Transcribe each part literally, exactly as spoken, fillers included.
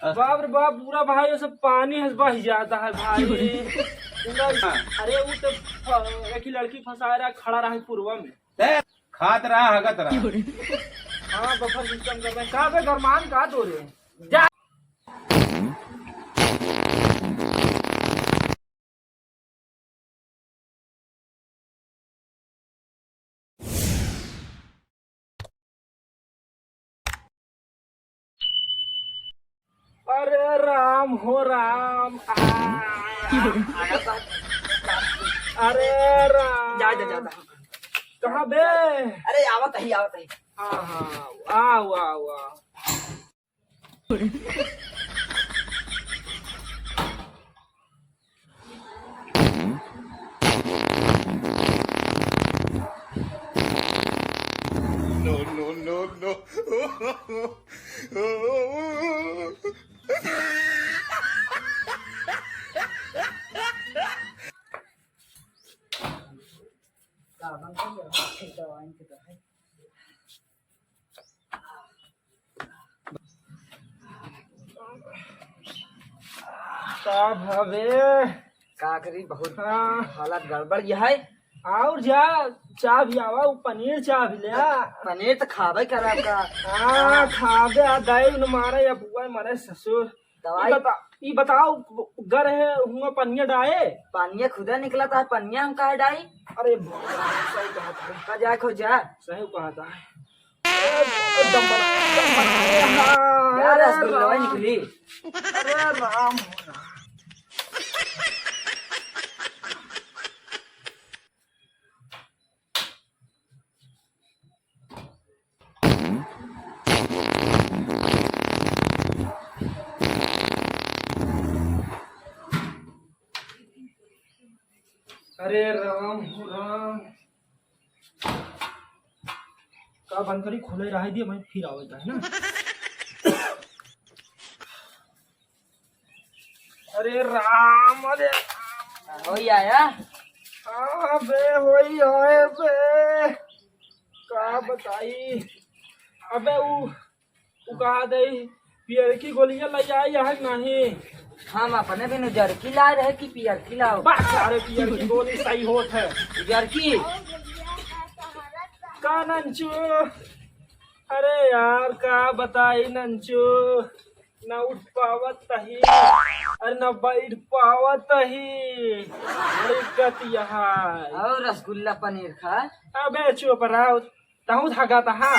बाप रे बाप, पूरा भाई, वो सब पानी हस बह जाता है भाई। पूरा, अरे, वो तो फ-, एक ही लड़की फंसाए रहा, खड़ा रहा है पुरवा में। ते खात रहा, हगत रहा। हाँ, बफर सिस्टम कर रहे हैं। का बे, गरमान का दो रे? जा। अरे राम हो राम, आ, अरे राम। जा, जा, जा, जा। कहाँ बे? अरे आवत ही, आवत ही। हाँ, हाँ, आओ, आओ, आओ। No, no, no, no। का भवे? का करी, बहुत हाँ। हालत गड़बड़ ये है। और जा, चाह भी आवा, वो पनीर चाह भी ले आ। पनीर तो खाबे करा का। हाँ, खाबे आ, दाई न मारे या बुआ मारे ससुर। दवाई ई बता-, ई बताओ, गर है हुआ पनिया डाए? पनिया खुदा निकला था, पनिया हम काहे डाई? अरे, सही कहा था। का जाए खो जा। सही कहा था। अरे, दम बना, दम बना। अरे, हाँ, यार, अरे, रसगुल्ला राम। निकली। अरे, राम, राम। अरे राम हो राम, का बंद करी, खोले रह दिया, मैं फिर आवे का है ना। अरे राम, अरे होई आया। हाँ बे, होई आए बे, का बताई। अबे उ, उ कहा दे, पियर की गोलियां ले आई है कि नहीं? हम अपने भी उजर की लाए रहे कि पियर की लाओ। बस, अरे पियर की गोली सही होत है। उजर की। का नंचू? अरे यार, का बताई नंचू, न उठ पावत ही, अरे न बैठ पावत ही, बड़ी गति यहाँ। और रसगुल्ला पनीर खा। अबे चुप रहो, तहूँ धागा तहा।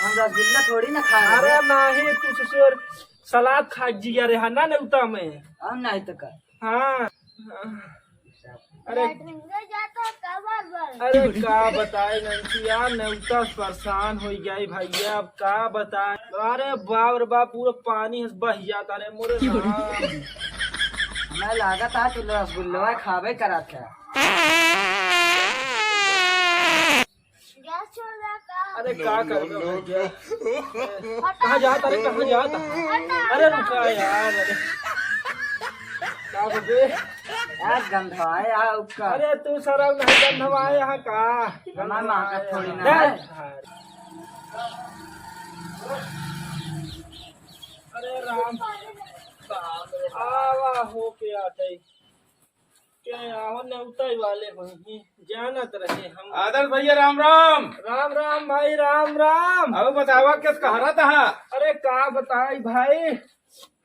हम रसगुल्ला थोड़ी ना खा रहे। अरे नहीं, तू ससुर सलाद खा जिया रे, है ना नेवता में। हम नहीं तो का। हाँ। अरे, लैट्रिन में जाता है, का बार बार? अरे, का बताए नंचू यार, नेवता से परेशान हो गया है भैया, अब का बताए। अरे बाप रे बाप, पूरा पानी हस बह जाता रे मोरे राम। हमें लागत है तू रसगुल्ला खाबे करत है। गैस छोड़ दे का? अरे का करबे भैया? कहाँ जात? अरे कहाँ जात? अरे रुका यार, अरे। का बे? यार गंधवाए आ उसका। अरे तू सरल नहीं गंधवाए यहाँ का? हमार माँ का थोड़ी ना है। अरे राम। आवा हो के आते। के आवा नेवताई वाले होई, जानत रहे हम। आदर्श भैया, राम राम। राम राम भाई, राम राम। अब बतावा, किस कहा रहा था? अरे का बताई भाई,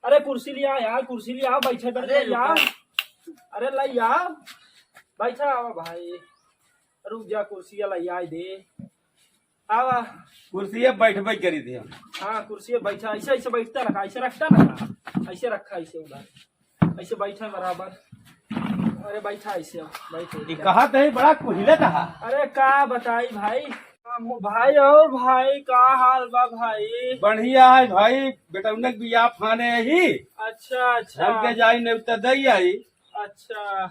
अरे कुर्सी लिया यार, कुर्सी लिया, बैठे बैठे अरे लिया। रुको। अरे लाई यार, बैठा आवा भाई, रुक जा, कुर्सी लाई दे। आवा। कुर्सी पे बैठ बैठ करी थी हम। हाँ, कुर्सी पे बैठा, ऐसे, ऐसे बैठता रहा, ऐसे रखता रहा, ऐसे रखा, ऐसे उधर, ऐसे बैठा बराबर। अरे बैठा ऐसे, बैठ, ये बैठ। कहा तही बड़ा कुहिलत हा। अरे का बताई भाई, भाई और भाई का हाल बा भाई? बढ़िया है भाई, बेटौनक बियाह फाने ही। अच्छा, अच्छा। हमके जाई नेवता दई आई। अच्छा।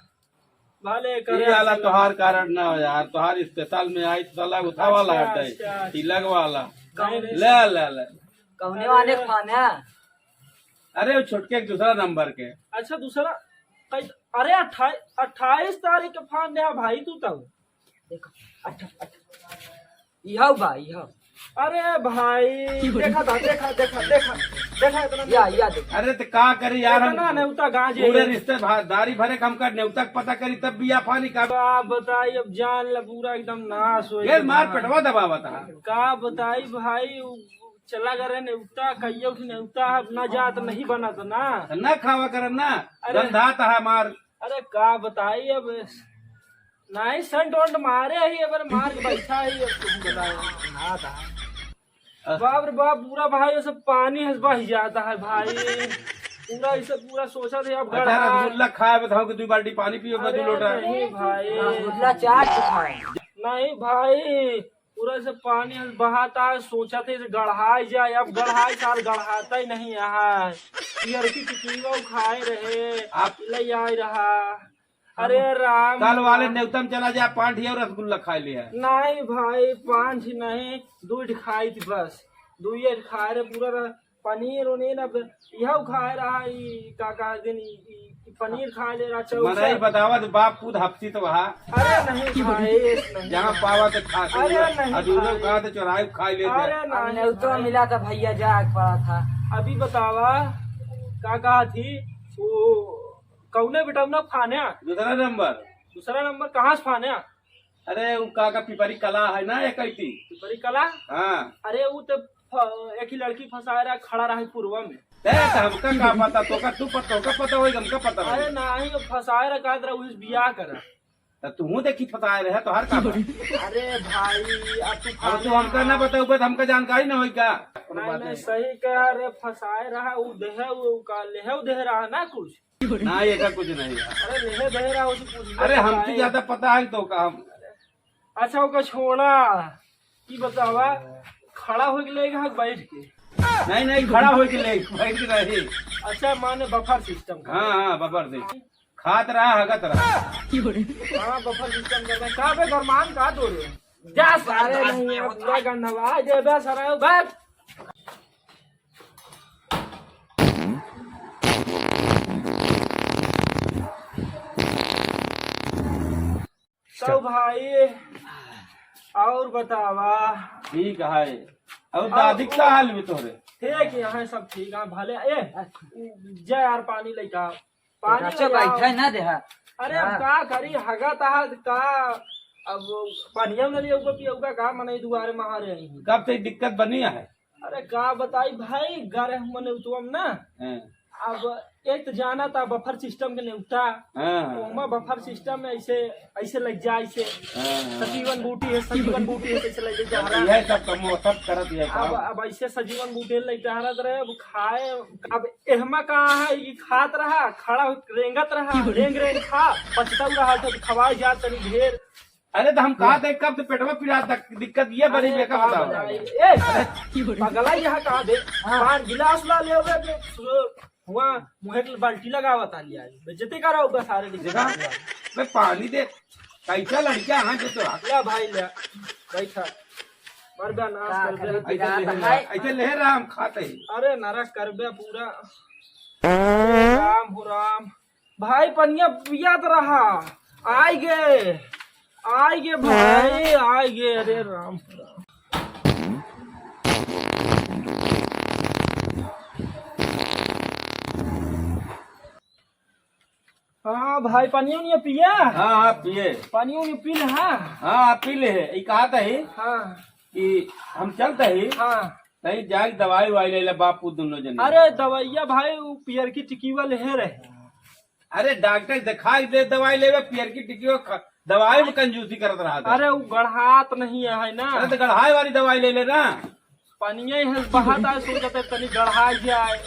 भले करे ई वाला आशीर्वाद। तोहार कारण ना हो यार, तोहार स्पेशल में आई तो साला उठावा अच्छा, लगा दे, अच्छा, अच्छा। तिलक वाला। कौन? ले, ले, ले। कौने वाले के फाने? अरे वो छोटके के दूसरा नंबर के। अच्छा, दूसरा। कई, अरे अट्ठाईस, अट्ठाईस तारीख के फान दे भाई तू तब। देखो, अट्ठा-, अट्ठा-, इहौ बा, इहौ। अरे भाई, देखा था, देखा, देखा, देखा। देखा इतना या, या देखा। अरे तो का करी यार, हम इतना नेवता गांजे पूरे है। रिश्तेदारी भरे के हमका नेवता के पता करी तब बिया पानी का। का बताई, अब जान ला पूरा एकदम नाश हो ये गया। मार पेटवा दबावत है। का बताई भाई, उ चला गए नेवता, कहियो कि नेवता अब ना जात नहीं बनत ना। तो ना खावा करन ना, अरे। रंधात है मार। अरे का बताई अब, नहीं संट वंट मारे ही, अब मार के बैठा ही, अब तुम बताओ। हाँ, हाँ। बाप रे बाप, पूरा भाई, ये सब पानी हंस बह जाता है भाई। पूरा, इसे पूरा सोचा थे, अब अच्छा, गढ़ा। रसगुल्ला खाए बताओ कि दो बाल्टी पानी पियो, अरे दो लोटा। नहीं भाई। रसगुल्ला चाट के खाए। नहीं भाई, पूरा से पानी हंस बहाता है, सोचा थे इसे गढ़ाई जाए, अब गढ़ाई सार गढ़ाता ही नहीं है। लड़की की कीवा खाए रहे, आप ले आए रहा। अरे राम कल वाले राम। नेवतम चला जा, पाँच ठिया रसगुल्ला खाए लिया। नहीं भाई, पाँच ही नहीं, दो ठे खाई थी बस। दो ये खाए रहे पूरा र-, पनीर उनीर अब यह खाए रहा, ई का कहा दिन, ई, ई, ई पनीर खाए ले रहा, चौसा। मनाई बतावा तो बाप खुद हफ्ती तो वहा। अरे नहीं भाई, नहीं जहाँ भाई। पावा तो खा सही। अरे नहीं अधूरो भाई। कहा तो चोराई खाए ले अरे जा। नहीं नेवतवा भाई। मिला था भैया, जा पड़ा था। अभी बतावा, का कहा थी, वो कौने बेटौना फाने? दूसरा नंबर। दूसरा नंबर कहाँ से फाने? अरे, उ का, का पिपरी कला है ना, एक ऐती। पिपरी कला? हाँ। अरे, उ तो फ-, एक ही लड़की फंसाए रहा, खड़ा रहा पुरवा में। ते, तो हमका का पता, तोका तू पता, तोका पता होई, हमका पता अरे, होई। नहीं, वो फंसाए रहा, कहत रहा, उस बियाह करा। तो तू देखी फंसाए रहे, तो हर का बात। अरे भाई, अब तू अब तू हमका ना बताऊ, बस हमका जानकारी ना होई का? नहीं, नहीं, सही कह रहे, फंसाए रहा, उ देहे, उ का लेहे, उ देहे रहा ना कुछ। ना, ये का कुछ नहीं है। अरे, लेहे दे रहा हो तो पूछ ले अरे, हमसे भाई। ज्यादा पता है तो का हम। अच्छा, ओका छोड़ा। की बतावा, खड़ा हो के लेगा कि बैठ के? नहीं, नहीं, खड़ा हो के ले, बैठ के नहीं। अच्छा, माने बफर सिस्टम का। हाँ, हाँ, बफर सिस्टम। खात रहा, हगत रहा। हाँ, बफर सिस्टम करना। का बे, गरमान का दो रे? जा, सारे अरे, नहीं, अब पूरा गंधवा, जे बे, सरायो, बैठ। तो भाई, और बतावा। ठीक है। और और दादी का हाल भी तोहरे? ठीक है, सब ठीक है, भले। ए, जा यार, पानी लेके आ। पानी अच्छा, लेके आओ। बैठे ना देहा। अरे, अब हाँ। का करी, हगा तहा का, अब पानिया न लिया, ऊपर पिया, का मनई दुआरे महारे आई। कब से दिक्कत बनी है? अरे का बताई भाई, गरे हम नेउतवा में ना। हाँ। अब एक तो जाना था बफर सिस्टम के नेउता। हाँ, हाँ। ओमा बफर सिस्टम में ऐसे, ऐसे लग जाए, ऐसे हाँ, हाँ। सजीवन बूटी है, सजीवन बूटी है, ऐसे लग जाए। अब यह सब कमो, सब करत यह अब, काम। अब ऐसे सजीवन बूटी लग टहरत रहे, अब खाए, अब एहमा कहाँ है, ये खात रहा, खड़ा हो, रेंगत रहा, रेंग रेंग खा, पछताऊ रहा था, खवाए जा तनी ढेर। अरे तो हम कहा थे कब तो पेटवा पिरात तक दिक्कत ये बड़ी अरे बेकार बाप बताओ। रे, ए, पगला यहाँ कहा दे, हाँ। पान गिलास ला ले होगा, हुआ मुँहे के बाल्टी लगावत आ लिया, बेइज्जती करा होगा सारे देखा? मैं पानी दे, कैसा लड़का है जो तो ले भाई ले, बैठा, मर बे नाश का कर दे। करे ऐसे बिरात लेहे है। रहा, ऐसे लेहे रहा हम खाते ही। अरे नरक कर बे पूरा। राम हो राम। भाई पनिया पियत रहा। आइ गे, आइ गे भाई, आइ गे। अरे राम, राम। हाँ भाई, पानी उनी पिया? हाँ, हाँ, पिए। पानी उनी पी ले, हाँ? हाँ, हाँ, पी ले है। ई कहा था ही हाँ। कि हम चलते ही। हाँ। तई जाके दवाई वाई ले ले बापू दोनों जने। अरे दवाइया भाई, उ पियर की टिकी वाले है रहे। अरे डॉक्टर दिखाई दे, दवाई लेवे, पियर की टिकी वो ख-, दवाई में कंजूसी करत रहा था। अरे उ गढ़ात नहीं है ना। अरे तो गढ़ाए वाली दवाई ले ले ना। पनिया ही हंस बहाता है, सोचते तनी गढ़ा जाए।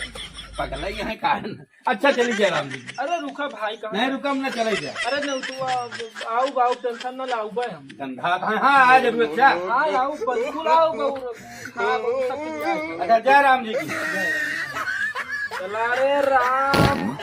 पगला ही है काहे ना। अच्छा चली जय राम जी। अरे रुका भाई, कहाँ नहीं रुका, हम ना चले जाए। अरे नहीं तू आ-, आऊ बाऊ टेंशन ना लाऊ बे हम। गंधा था, हाँ आ जरूर अच्छा। हाँ आऊ बिल्कुल आऊ बाऊ। हाँ, बाऊ सब कुछ आऊ। अच्छा जय राम जी की। चला रे राम।